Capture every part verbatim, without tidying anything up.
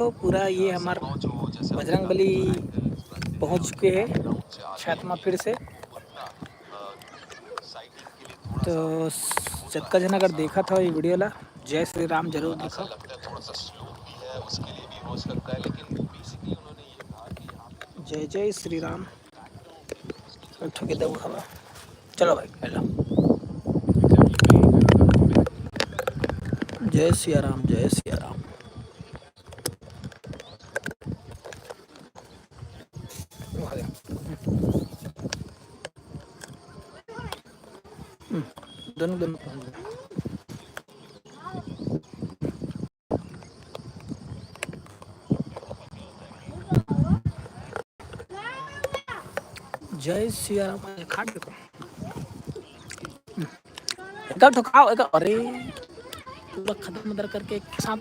तो पूरा ये हमार बजरंग बली पहुंच चुके हैं छत में फिर से। तो जतका जन अगर देखत हो ये वीडियो ला, जय श्री राम जरूर देखो। जय जय श्री राम। उठ के दऊ हवा। चलो भाई, हेलो। जय सिया राम, जय सिया राम। हम्म, दोनों, दोनों। जय सिया राम, खाट देखो। एक ठो खाओ, एक, अरे, पूरा खत्म उधर करके एक साथ।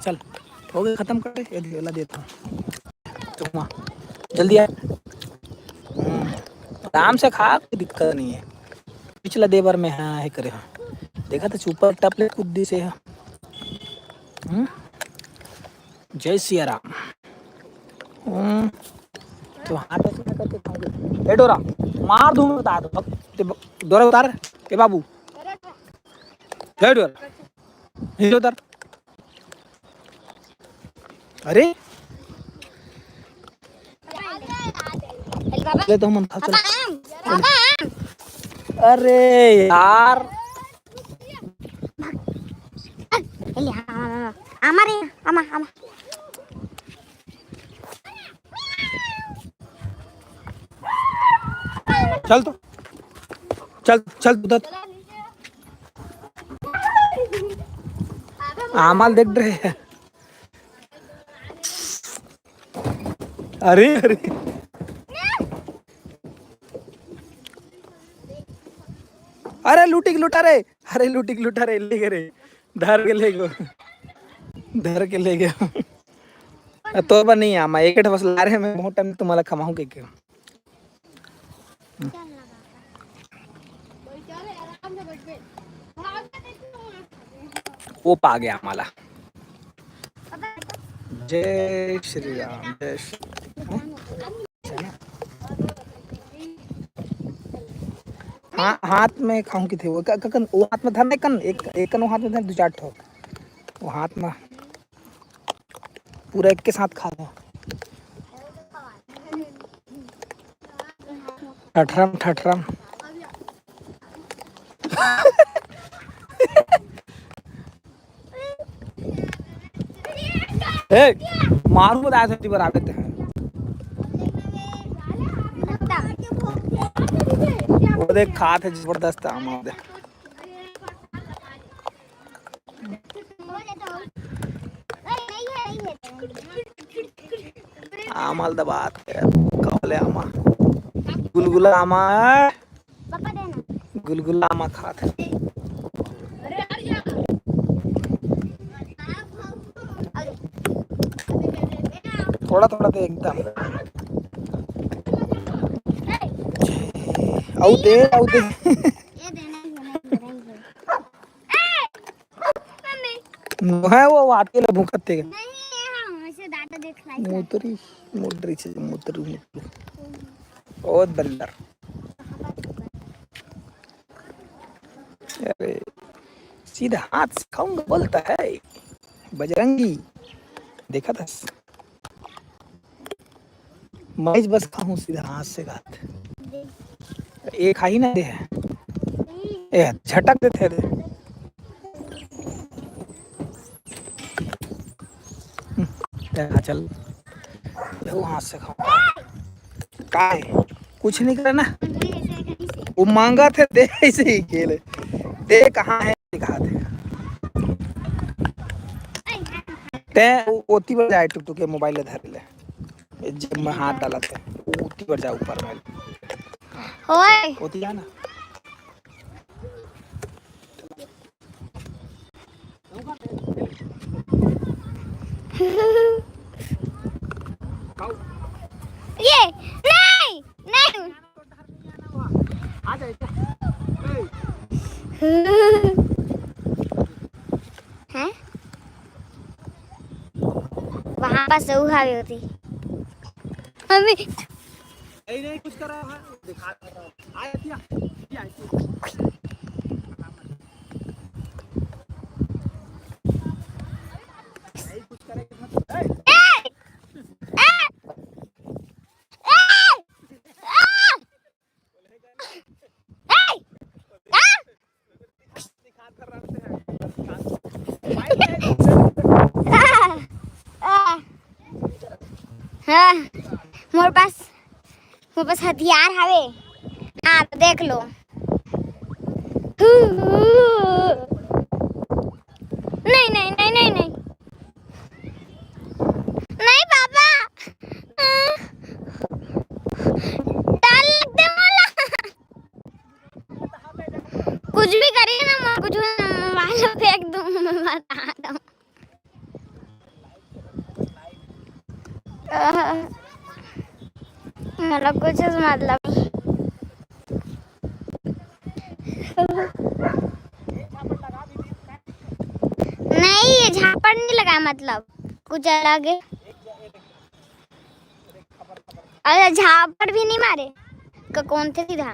चल, हो गए खत्म कर दे, ये दे, वाला देता हूँ। चुकमा, जल्दी आ। हम्म, आराम से खा, कोई दिक्कत नहीं है। पिछला दे बार में हाँ, है करे हाँ। देखा तो ऊपर टप ले कूद दी से है। हम्म? जय सिया राम। हम्म, तो हाथ ऐसे ना करके खाओगे। ए डोरा, मार दूँ मैं, बता दो। अब ते ब-, डोरा उतार, ए बाबू। ए डोरा, नीचे उतार। अरे, ले तो हम खा, चल। अरे यार। ए ले, आमा, आमा, आमा। आमा रे, आमा, आमा। चल तो। चल, चल, उधर। आमा ल देख रहे हैं। अरे, अरे। अरे, लूटी के लूटा रे। अरे, लूटी के लूटा रे, ले गे रे। धर के ले गो। धर के ले गो। तो बा नहीं आमा, एक बस ला रहे, मैं बहुत टाइम तुम्हारा खमाऊं के, के। वो पा गया आम्हाला। जय श्री राम, जय श्री राम। हाँ, हाथ में खाऊं की थे वो, क-, क-, कन, वो हाथ में धरने कन, एक, एक कन वो हाथ में धर, दो चार ठो। वो हाथ में पूरा एक के साथ खा लो। ठठरम, ठठरम। ए, मारू बता सकती बराबर ते। वो देख, खात है जबरदस्त आमा दे। आमा ल दबात है, का बोले आमा? गुलगुला आमा है। पापा देना। गुलगुला आमा खात है। थोड़ा थोड़ा दे एकदम। अउ दे, अउ दे। ये देना ही है, नहीं देना ही है। ए! मम्मी। है वो, वो आते ले भूखत थे। नहीं, ये हम ऐसे दादा देख रहा है। मोटरी, मोटरी से, मोटरी, मोटरी। बहुत बंदर। अरे, सीधा हाथ से खाऊंगा बोलता है बजरंगी। देखा था। मैं बस खाऊं सीधा हाथ से खात। एक खाई ना दे। ए, झटक देते दे। हम्म, ले आ, चल। ले वो हाथ से खाऊं। का है? कुछ नहीं करना। वो मांगा थे, दे ऐसे ही खेले। दे कहाँ है? कहा थे। ते ओ-, ओती बर जाए टुकटुक के मोबाइल ले धर ले। ए, जेब में हाथ डाला थे। ओती बर जा ऊपर में। ओए। ओती जा ना। ये, नहीं, नहीं। हैं? हाँ, बस वो हवे होती। अभी नहीं, नहीं, कुछ कर रहा है, दिखा रहा है। आए, आए, आए, आए। हाँ, मोर पास, मोर पास हथियार हवे। हाँ, तो देख लो। नहीं, नहीं, नहीं, नहीं, नहीं। नहीं पापा, डर लगते मोला। कुछ भी करिए ना, मैं कुछ मोबाइल फेंक दूँ, मैं बता दूँ। मोला कुछ मतलब नहीं। नहीं, ये झापड़ नहीं लगा, मतलब कुछ अलग है। अरे झापड़ भी नहीं मारे, कौन थे सीधा।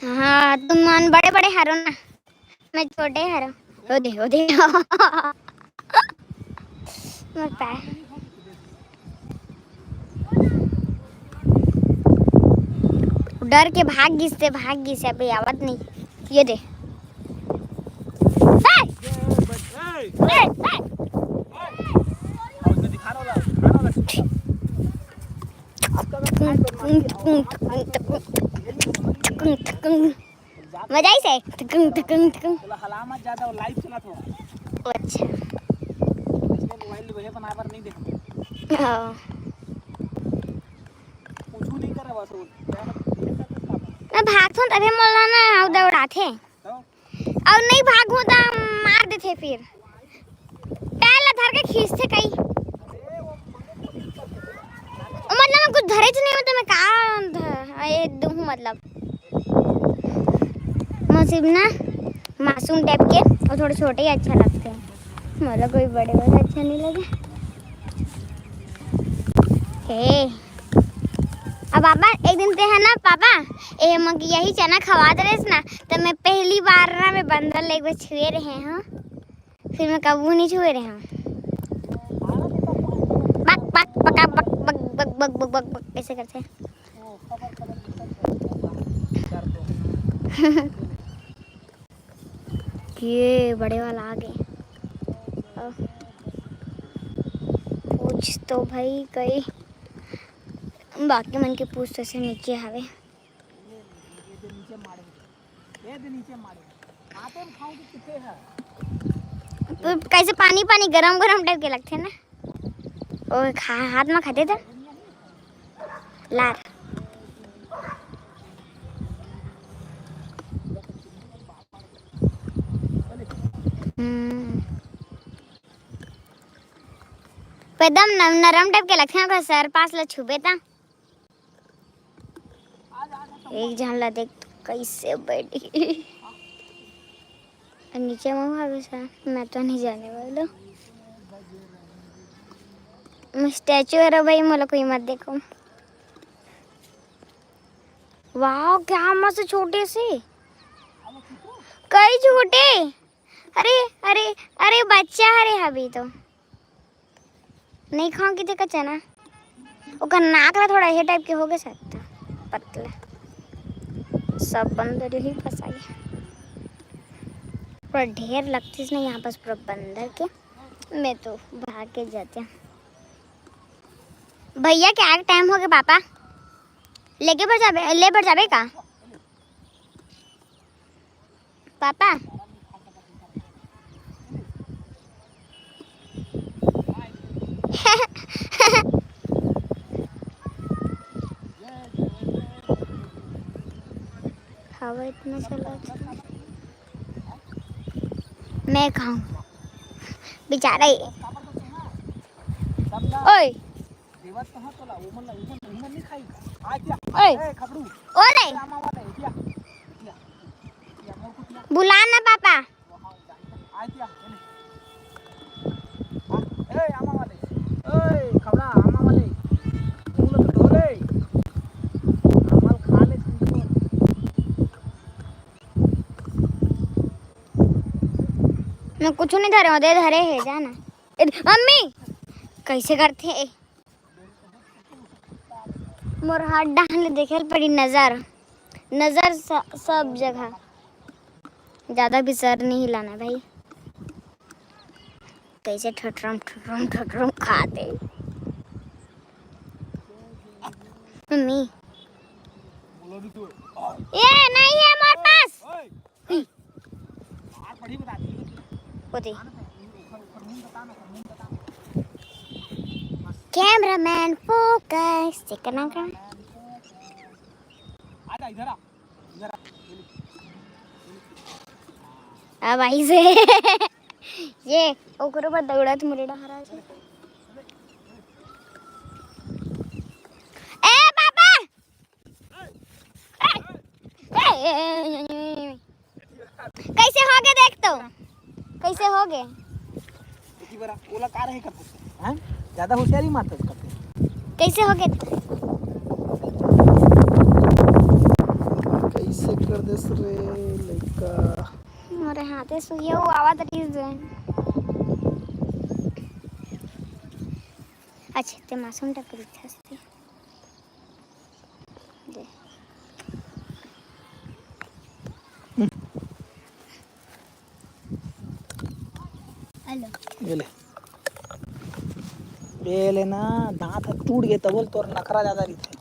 हाँ, तुम मन बड़े बड़े हरो ना, मैं छोटे हरो। ओ दे, ओ दे। मोर पैर। डर के भाग गिस ते, भाग गिस, अबे आवत नहीं। ये दे। ए! ए! ए! मजा आई से? थकुंग, थकुंग, थकुंग। बोला, हला मत ज्यादा, वो लाइव चला थोड़ा। अच्छा। इसलिए मोबाइल वहे बना बर नहीं देखना। हाँ। कुछ नहीं कर रहा बस वो। मैं भागथों तभे मोला ना उदा उड़ाथे। तो? अउ नहीं भागहूँ त मार देथे फिर। पैर ला धर के खींचथे कई। ओ मतलब मैं कुछ धरेच नहीं हो त मैं का ध-, ए, दूहूँ मतलब। मौसिम ना मासूम टाइप के अउ थोड़े छोटे ही अच्छा लगथे। मोला कोई बड़े वाला अच्छा नहीं लगे। हे। अब पापा, एक दिन ते है ना पापा, ए मग यही चना खवा दे रहे ना, तो मैं पहली बार ना मैं बंदर ले एक बार छुए रहे हूँ, फिर मैं कबू नहीं छुए रहे हूँ। बक, बक, बका, बक, बक, ऐसे करते। ये बड़े वाला आ गए। पूछ तो भाई कई, बाकी मन के पूछ तो से नीचे हवे। तो कैसे पानी पानी गरम गरम टाइप के लगथे ना, ओ खा-, हाथ में खाते था। लार। हम्म। एकदम न-, नरम टाइप के लगथे, ओकर सर पास ल छुबे त। एक झन ला देख कैसे बैठी। नीचे में हवे सा, मैं तो नहीं जाने वाला। मैं स्टैचू हरो भाई, मोला कोई मत देखो। वाह, क्या मस्त छोटे से, कई छोटे। अरे, अरे, अरे, बच्चा हरे अभी तो। नहीं खाओ कि देखा चना। ओकर नाक ला थोड़ा ये टाइप के हो गए सकता, पतला। सब बंदर यही फंसा गया। पूरा ढेर लगतीस ना यहाँ पास पूरा बंदर के। मैं तो भाग के जाते हैं। भैया, क्या टाइम हो गया पापा? लेके बर जाबे, ले बर जाबे का? पापा। हवा इतना चला था। मैं खाऊं बेचारा ये। ओए। ओए। ओरे। बुला ना पापा। कुछ नहीं धरे हो, दे धरे हे, जाना। ए, मम्मी, कैसे करथे ए? मोर हाथ डाहन ले देखे ल पड़ी, नजर, नजर स-, सब जगह। ज्यादा भी सर नहीं हिलाना भाई। कैसे ठटरम ठटरम ठटरम खाते। मम्मी, ये नहीं है हमारे पास। होती। कैमरामैन फोकस, चिकना का। अब आई से ये ओकरो बाद दौड़त मुरेड़ा हरा से। ए बाबा, ए, ए, ए, ए, ए। कैसे होगे देख तो, कैसे होगे? इसी बार ओला का रहे करते हैं? ज्यादा होशियारी मारते करते। कैसे होगे? कैसे कर देस रे लइका? मोरे हाथे सुइया वो आवा तरीस दे। अच्छा, ते मासूम टकरी हंसते। दे। हेलो। ये ले। ये ले ना, दांत ह टूट गे, तबो ले तोर नखरा ज्यादा रहिथे।